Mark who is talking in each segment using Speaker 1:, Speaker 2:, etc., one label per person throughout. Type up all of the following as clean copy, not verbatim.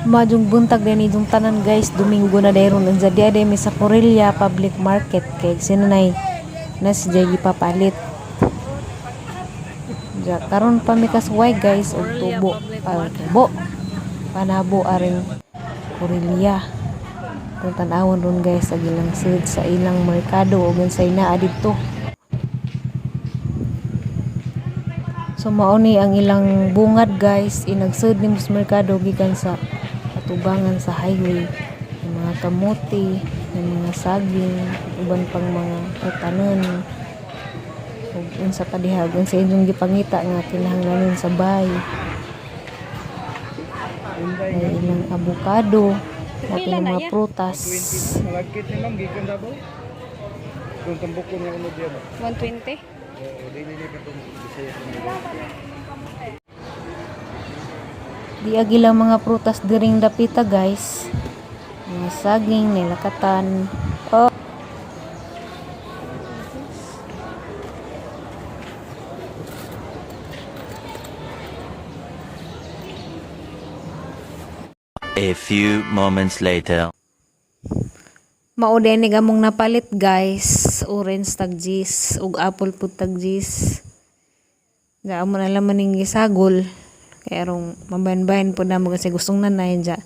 Speaker 1: Maayong buntag din inyong tanan, guys. Domingo na dayron. Unsa diay day mi sa Corella Public Market kay sinanay na si Jay gipapalit. Ja, karon pa mi kasuway, guys, og tubo. Ay, tubo. Panabo aring Corella. Kung tan-awon ron, guys, sa ilang sud sa ilang merkado ug unsay naa didto. So mao ni ang ilang bungad, guys, inagsud nimo sa merkado gikan sa atubangan sa highway. Yung mga kamote, yung mga saging, uban pang mga putanon. Ug unsa pa diha, ug unsa inyong gipangita nga kinahanglanon sa balay. May ilang abukado, mao
Speaker 2: Pila
Speaker 1: ng
Speaker 2: na
Speaker 1: mga
Speaker 2: ya?
Speaker 1: prutas.
Speaker 3: 20 malagkit ni ma'am gikan Davao. Kung tambok ko nga unod yan.
Speaker 2: 120?
Speaker 3: Oo, dili ni katong Bisaya.
Speaker 1: Di agi lang mga prutas diring dapita, guys. Mga saging, nilakatan. Oh.
Speaker 4: A few moments later.
Speaker 1: Mao din among napalit, guys. Orange tag 10 ug apple pud tag 10. Ja amo na laman ning gisagol. Kay arong mabahin-bahin pud namo kasi gustong nanay ja.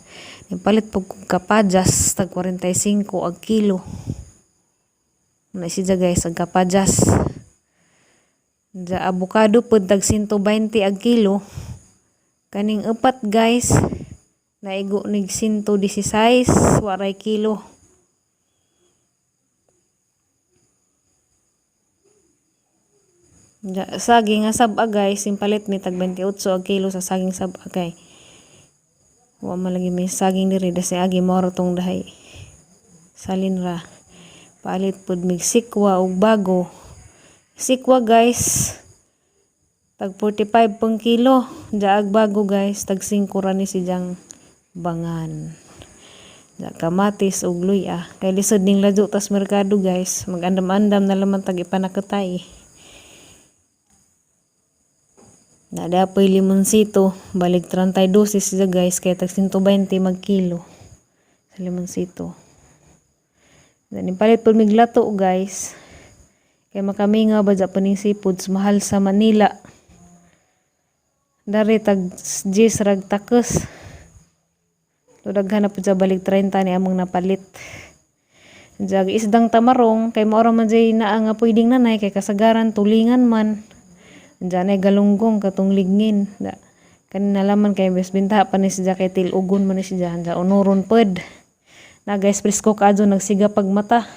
Speaker 1: Nipalit pud kog kapadyas tag 45 ag kilo. Na siya, guys, ag kapadyas. Ja abukado pud tag 120 ag kilo. Kaning upat, guys, naigo nig 116 waray kilo. Ja, saging nga sab-a, guys, palit mi tag 28 ag kilo sa saging sab-a kay wa man lagi may saging diri dasi agi mao ra tong dahay. Salin ra. Palit pud mig sikwa og bago. Sikwa, guys, tag 45 pang kilo. Ja ag bago, guys, tag 5 ra ni siyang bangan. Ja kamatis ug luya. Kay lisod ning ladyo tas merkado, guys. Magandam-andam na laman tag ipanakatay. Nadapoy limonsito, balik 32 siya, guys, kay tag 120 mag kilo sa limonsito. Then palit pud mig lato, guys. Kay makamingaw ba pa ning seafoods, mahal sa Manila. Dari tag 10 rag takos. So daghan na pud sa balik 30 ni among napalit. Jag isdang tamarong kay mao ra man jay naa nga pwedeng nanay kay kasagaran tulingan man. Diyan ay galunggong katong ligngin. Da. Kanin nalaman kay bes binta pa ni siya kay tilugon man ni siya. Da unuron pod. Na guys, presko kaadto nagsiga pag mata.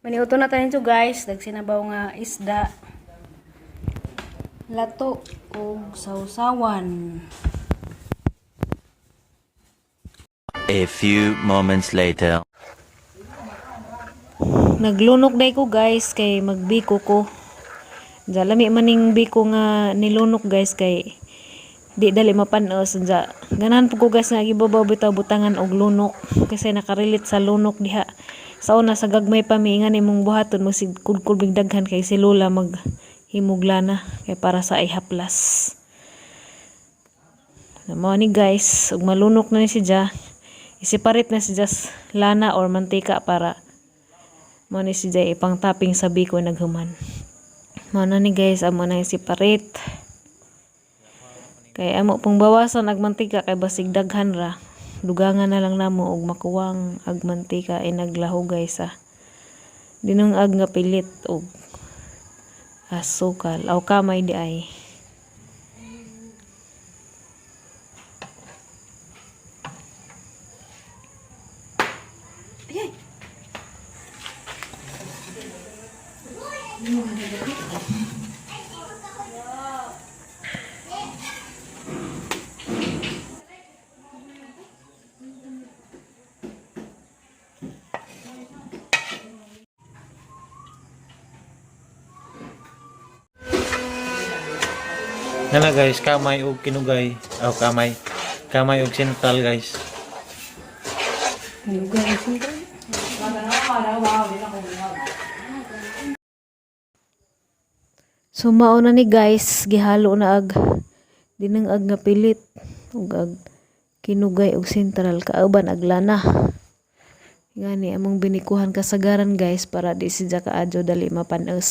Speaker 2: Maniuto na tayo nito, guys. Nagsinabaw nga isda. Lato og sausawan.
Speaker 4: A few moments later.
Speaker 1: Naglunok day ko, guys, kay magbiko ko. Diya lami maning biko nga nilunok, guys, kay di dali mapanos. Diya ganahan po ko, guys, nga gibabaw bitaw butangan og lunok kasi nakarelate sa lunok diha. Sa una sa gagmay pa mi nga nimong buhaton magsigkudkod mig daghan kay si Lola mag himuglana kay para sa ihaplas. Mao ni, guys, ug malunok na ni siya. I-separate na siya lana or mantika para mao ni siya ipang topping sa biko naghuman. Mao na ni, guys, amo na i-separate. Kay amo pong bawasan ag mantika kay basig daghan ra. Dugangan na lang namo og makuwang ag mantika inaglahugay sa dinungag nga pilit og asukal aw kamay di ay.
Speaker 5: Nga guys, kamay og kinugay. Oh, kamay. Kamay og sentral, guys.
Speaker 1: So mao na ni guys, gihalo na ag dinangag nga pilit ug ag kinugay og sentral kauban ag lana. Ngani among binikuhan kasagaran guys para di siya kaadyo dali mapanos.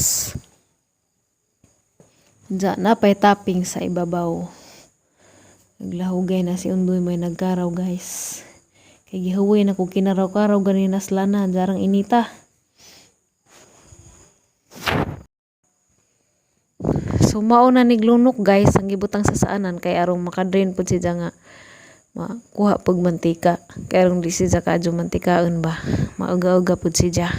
Speaker 1: Diya na pay topping sa ibabaw. Naglahugay na si Undoy may nagkaraw guys. Kay gihuwi na kung kinaraw-karaw ganina sa lana, jarang inita. So mao na niglunok guys ang gibutang sa saanan kay arong makadrain pud siya nga makuha pag mantika kay arong di siya kaadyo mantikaon ba mauga-uga pud siya.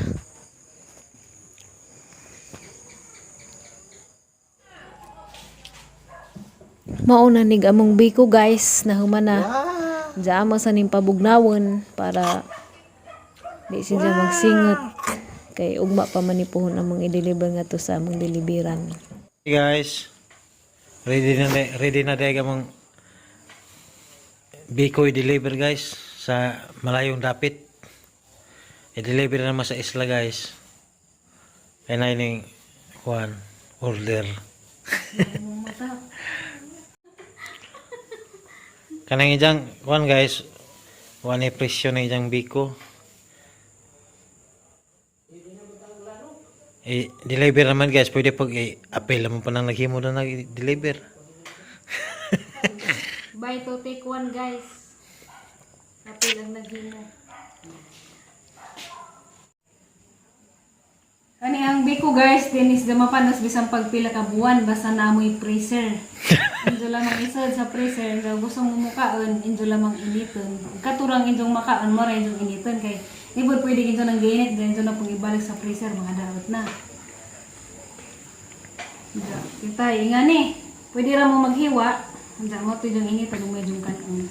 Speaker 1: Mao na nig among biko guys nahuman na. Diya mo sa ning pabugnawon para di siya magsingot kay ugma pa man ni puhon among i-deliver nga to sa among deliveran.
Speaker 5: Hey guys. Ready na dahil among biko i-deliver guys sa malayong dapit. I-deliver na naman sa isla guys. Kaya na ining kuan order. Kanang ijang kuan guys, kuan ni presyo na ijang biko. I-deliver naman guys, pwede pag i-appel naman pa nang naghimo na nag-deliver.
Speaker 2: Buy two take one guys. Kape lang naghimo. Kani ang biko guys, dinis damapanos bisan pagpila ka buwan basta naamoy freezer. Injo lamang isod sa freezer, injo gusto mo mukaon, injo lamang initon. Katurang injong makaon mo ra injong initon kay ibod pwede injo nang giinit, then injo na pong ibalik sa freezer mga daot na. Injo, kita ingani. Pwede ra mo maghiwa, injo mo to yung initon ug medyo kanon.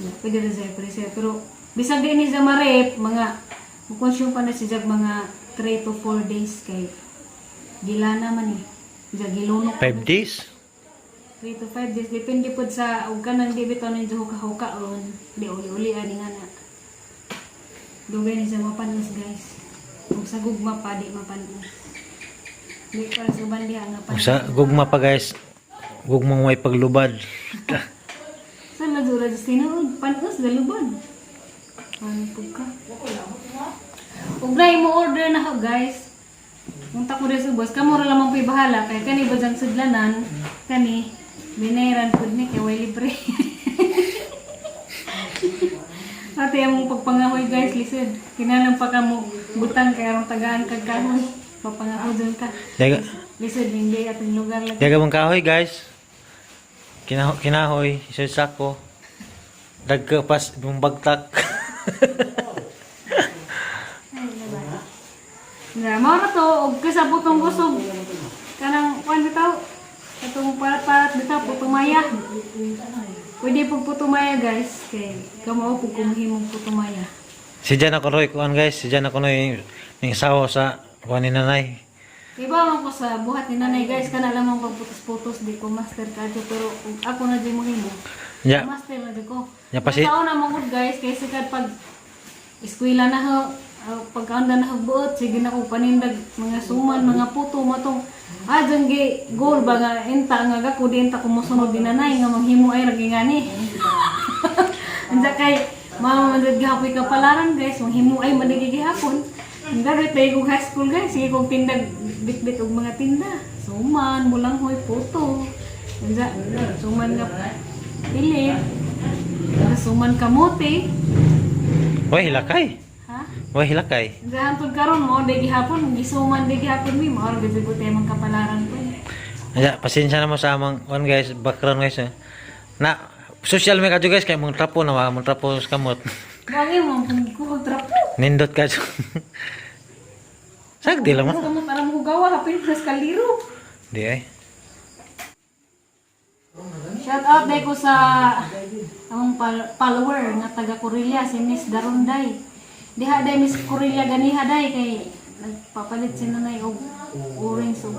Speaker 2: Injo, pwede ra sa freezer pero bisag di ni sa marep, mga mo-consume pa na siya mga 3 to 4 days kay gilana man eh. Injo gilunok.
Speaker 5: 5 days?
Speaker 2: 3 to 5 days depende pod sa ug kanang di bitaw ninyo huka-hukaon di uli-uli ani nga na dugay ni siya mapanos guys ug sa gugma pa di mapanos di para sa uban diha nga
Speaker 5: Kung sa gugma pa guys, gugmang may paglubad.
Speaker 2: Sa ladura sa tinuod panos daluban ano pud ka ug na mo order na ho guys. Punta ko diri sa boss kamo ra lamang po'y bahala kay kani ba dyan sudlanan kani binayran pud ni kay way libre. Ate, among pagpangahoy guys, listen. Kinalang pa ka mo butang kay arong tagaan kag kahoy. Papangahoy dun ka.
Speaker 5: Daga,
Speaker 2: Listen, hindi atong lugar lang.
Speaker 5: daga mong kahoy guys. Kinahoy, isa sako. Dagka pas mong bagtak.
Speaker 2: Na, mao na to, og kaysa putong kusog. Kanang kuan bitaw. Katong parat-parat bitaw putumaya. Pwede pug putumaya guys kay kamo pug kumuhimong putumaya.
Speaker 5: Si Jan ako roy kuan guys, si Jan ako noy ning sawa sa kuan ni nanay.
Speaker 2: Kay ba man ko sa buhat ni nanay guys kana lamang pagputos-putos di ko master kadto pero ug ako na di mo himo.
Speaker 5: Ya,
Speaker 2: Master na di ko.
Speaker 5: Ya, pasi-
Speaker 2: Tao na mangud guys kay sikat pag eskwela na ho, pagkaanda na ho buot sige na ko panindag mga suman, mga puto matong ah dyan gi goal ba nga inta nga gako di inta ko mosunod ni nanay nga manghimo ay ragi ngani. Anja kay mama man jud gihapoy kapalaran guys, manghimo ay manigi gihapon. Ang graduate tayo kong high school guys, sige kong tindag bitbit og mga tinda. Suman, bulanghoy, puto. Anja suman nga pilit. Suman kamote.
Speaker 5: Way hilakay.
Speaker 2: Ha?
Speaker 5: Way hilakay.
Speaker 2: Anja hantod karon mo day gihapon, gisuman day gihapon mi mao ra gyud ko temang kapalaran ko.
Speaker 5: Ya, pasensya na mo sa amang kuan guys, background guys. Eh. Na social media kadyo guys kay mong trapo na wa, mong trapo sa kamot.
Speaker 2: Bagay mo kung ko trapo.
Speaker 5: Nindot kadyo. Sagdi lang
Speaker 2: Mas
Speaker 5: man.
Speaker 2: kamot alam ko gawa hapin mas kaliro.
Speaker 5: Di ay.
Speaker 2: Shout out day ko sa among follower nga taga Korelia si Miss Darunday. Diha day Miss Korelia ganiha day kay Nagpapalit si nanay og orange og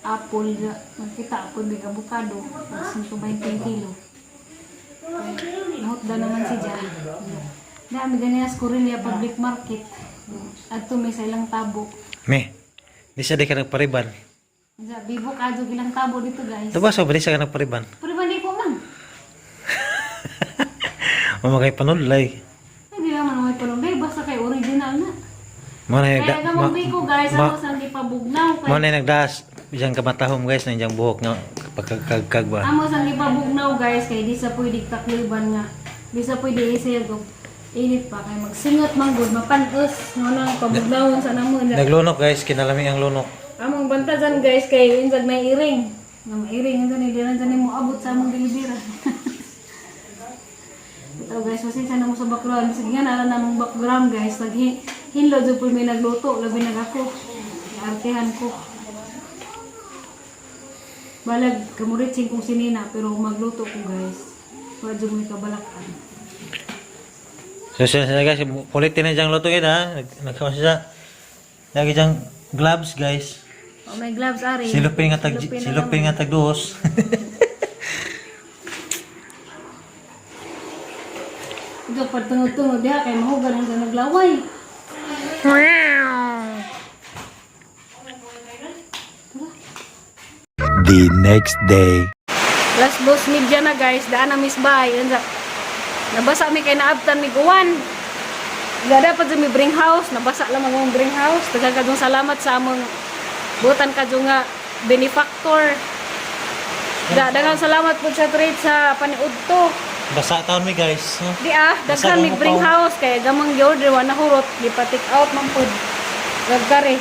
Speaker 2: apple ja. Nagkita po mig avocado. 120 kilo. Nahutda naman si Ja. Dami ganiya sa Corelia Public Market. Adto may sa ilang tabo.
Speaker 5: Me, di siya di ka nagpariban.
Speaker 2: Ja, bibo kadyo ilang tabo dito, guys.
Speaker 5: Ito ba so, di siya ka nagpariban?
Speaker 2: Pero ba di ko man?
Speaker 5: Mamagay panulay.
Speaker 2: Hindi naman may palunggay. Basta kay original na.
Speaker 5: Mo na
Speaker 2: Kaya gamong biko, guys, ako sa hindi pabugnaw.
Speaker 5: mo
Speaker 2: Kay,
Speaker 5: na nagdaas diyan kamatahom, guys, na diyang buhok nga pagkagkag ba.
Speaker 2: amo sa hindi pabugnaw, guys, kay di sa pwede takliban nga. Di sa pwede isayag og init pa kay magsingot man gud mapanos no nang pabugnawon sa namo.
Speaker 5: Naglunok, guys, kinalami ang lunok.
Speaker 2: Among banta dyan, guys, kay insag may iring. Nga mairing dyan, hindi lang dyan mo abot sa among delibera. Ito, guys, pasensya na mo sa background. Sige nga, nala na mong background, guys. Naghinlo dyan po may nagluto. Labi nag ako. Artehan ko. Balag, kamuritsing kong sinina, pero magluto ko, guys. Wala dyan may kabalakan.
Speaker 5: So siya siya guys, kulit na diyang luto yun ha. Nagkawa siya. Lagi diyang gloves, guys.
Speaker 2: Oh, may gloves, Ari.
Speaker 5: Silupin nga tag
Speaker 2: Silupin na
Speaker 5: silupin nga tag duos.
Speaker 2: Ito, pagtungod-tungod diha, kay mahugan ang dyan naglaway.
Speaker 4: The next day.
Speaker 2: Last boss media na, guys, daan na miss bahay. Yun sa nabasa mi kay naabtan mi guwan. Ga dapat sa mi bring house, nabasa lang ang bring house. Daghang kadung salamat sa among butan kadyo nga benefactor. Da, daghang salamat po sa trade sa paniudto.
Speaker 5: Basa taon mi, guys. Huh?
Speaker 2: Di ah,
Speaker 5: Basa
Speaker 2: daghan
Speaker 5: mo
Speaker 2: mi bring
Speaker 5: pa.
Speaker 2: house kay gamang order wa nahurot, di pa take out man pud. Gagkare.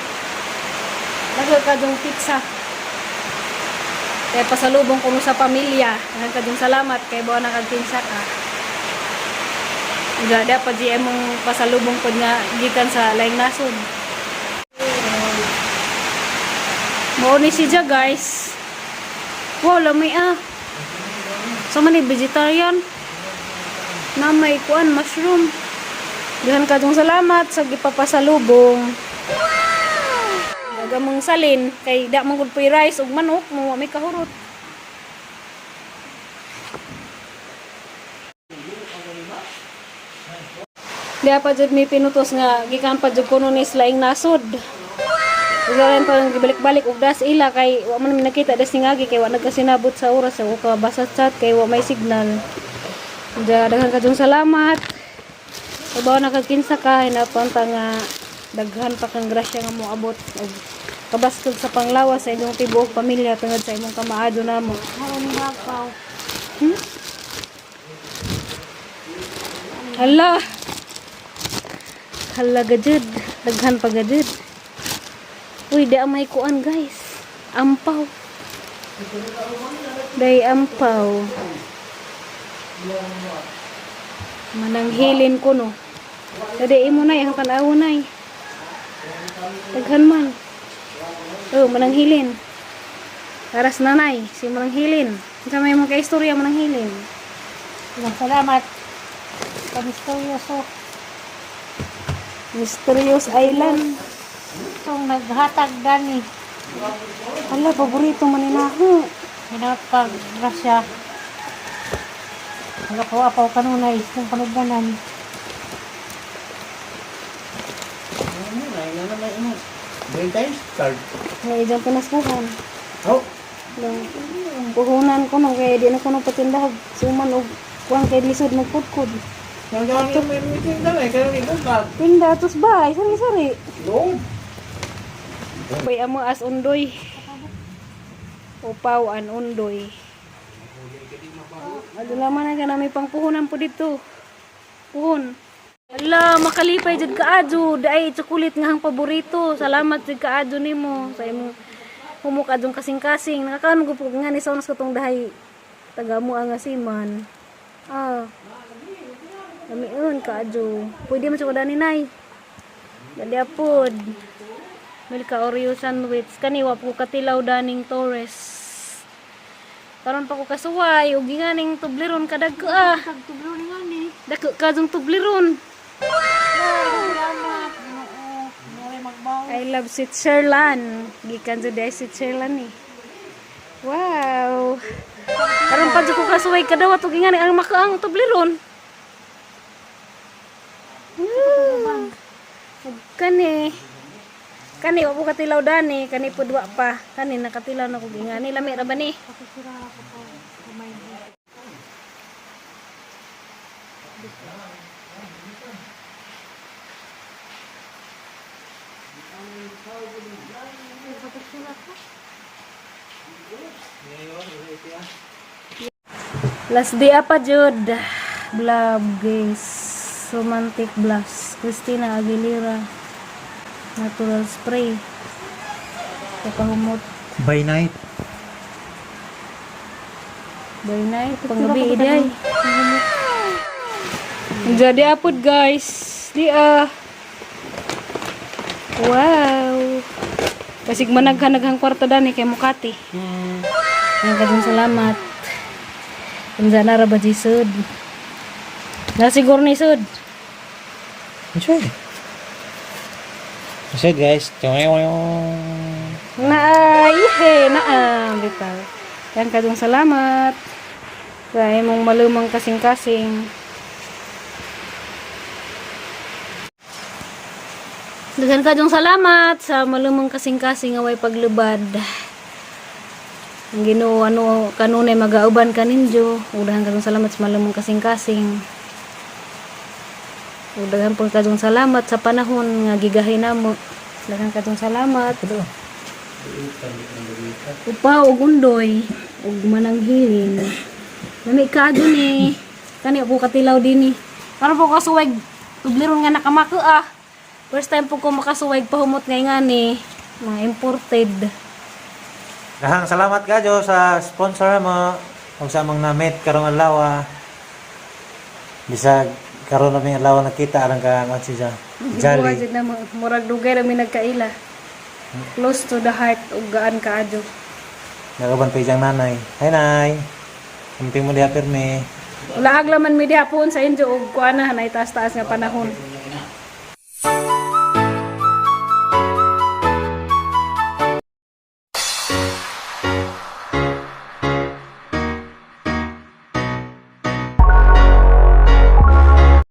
Speaker 2: Daghan kadung pizza. Kaya pasalubong ko mo sa pamilya. Daghan kadung salamat kay buwan na kag kinsa ka. Ga dapat di mong pasalubong pod nga gikan sa laing nasod. Mao ni siya, guys. Wow, lamay ah. So man ni vegetarian na may kuan mushroom. Dihan kadung salamat sa gipapasalubong. Dagamong salin kay da man gud puy rice ug manok mo wa may kahurot. Diha pa jud may pinutos nga gikan pa jud kuno ni laing nasod. Usahan pa gibalik-balik og das ila kay wa man mi nakita das ningagi kay wa nagkasinabot sa oras sa ka basa chat kay wa may signal. Diya, daghan kadung salamat. Kabaw na kag kinsa ka hinapan ta nga daghan pa kang grasya nga moabot og kabaskog sa panglawas sa inyong tibuok pamilya tungod sa imong kamaado namo. Hala. Hala gajud, daghan pa gajud. Uy, di may kuan, guys. Ampaw. Day ampaw. Mananghilin ko no. Dali imo nay ang tan-aw nay. Daghan man. Oh, mananghilin. Aras nanay, si mananghilin. Unsa may mga kaistorya mananghilin?
Speaker 6: Salamat. Sa misteryoso.
Speaker 2: Mysterious Island.
Speaker 6: Itong naghatag gani.
Speaker 2: Hala, paborito man ni nako.
Speaker 6: Hinapag grasya. Nagapaw-apaw kanunay. Itong panugdanan.
Speaker 2: May idang pinaskuhan.
Speaker 3: Oh,
Speaker 2: Lang, puhunan ko no, kaya di na ko nung patindahag. Suman og kuang kay lisod magpudkod. Tinda, tos bay, sari-sari. Bay amo as undoy. Upaw an undoy. Adula man na ka nami pangpuhunan po dito. Puhon. Ala, makalipay jud kaadyo. Daay chocolate nga ang paborito. Salamat jud kaadyo nimo sa imong humok adjong kasing-kasing. Nakakaano ko po nga ni sa katong dahay taga mo ang siman. Ah. Lamiun kaadyo. Pwede man sa dani nay. Dali apod. Milka Oreo sandwich. Kani wa po katilaw daning Torres. Karon pa ko kasuway ug ginganing tubleron kadagko ah.
Speaker 6: Tublo ni nga ni.
Speaker 2: Dako ka jung tubleron.
Speaker 6: Salamat. Ginoo. Ginoo magba.
Speaker 2: I love Switzerland. Gikan jud ay Switzerland ni. Wow. Karon pa jud ko kasuway kadawa to gingani ang makaang Toblerone. Woo. Ug kani. Kani wa po katilaw dani, kani pud wa pa. Kani nakatilaw na ko gingani, lami ra ba ni? Last day apa jud. Vlog guys. Romantic Blush. Christina Aguilera. Natural spray. Kapahumot.
Speaker 5: By night.
Speaker 2: By night. Panggabi iday. Jadi apod guys. Di ah. Wow. Kasig managhan-naghang kwarta dani kay Mukati. Ang kadung salamat. Unsa na ra ba di sud? Na siguro ni sud.
Speaker 5: Enjoy. Enjoy guys.
Speaker 2: Na ihe na bitaw. Yan kadung salamat. Sa imong malumang kasing-kasing. Daghan kadung salamat sa malumang kasing-kasing nga way paglubad. Ang Ginoo ano kanunay magauban kaninyo. Ug daghan kadung salamat sa malumang kasing-kasing. Ug daghan pud kadung salamat sa panahon nga gigahi namo. Daghan kadung salamat. Upa og undoy ug mananghilin. Lami kaadto ni. Kani ako katilaw dinhi. Karon po ko suwag tubleron nga nakamako ah. First time po ko makasuwag pahumot nga ngani mga imported.
Speaker 5: Dahang salamat kadyo sa sponsor mo ug sa among na-meet karong adlaw. Bisag karon na may adlaw nakita alang ka ang siya.
Speaker 2: Jolly.
Speaker 5: Jolly.
Speaker 2: Na murag dugay ra mi nagkaila. Close to the heart ug gaan kaadyo.
Speaker 5: Nagaban pa iyang nanay. Hi nay. Amping mo diha pirmi.
Speaker 2: Ulaag laman mi diha puon sa inyo ug kuana nay taas-taas nga panahon.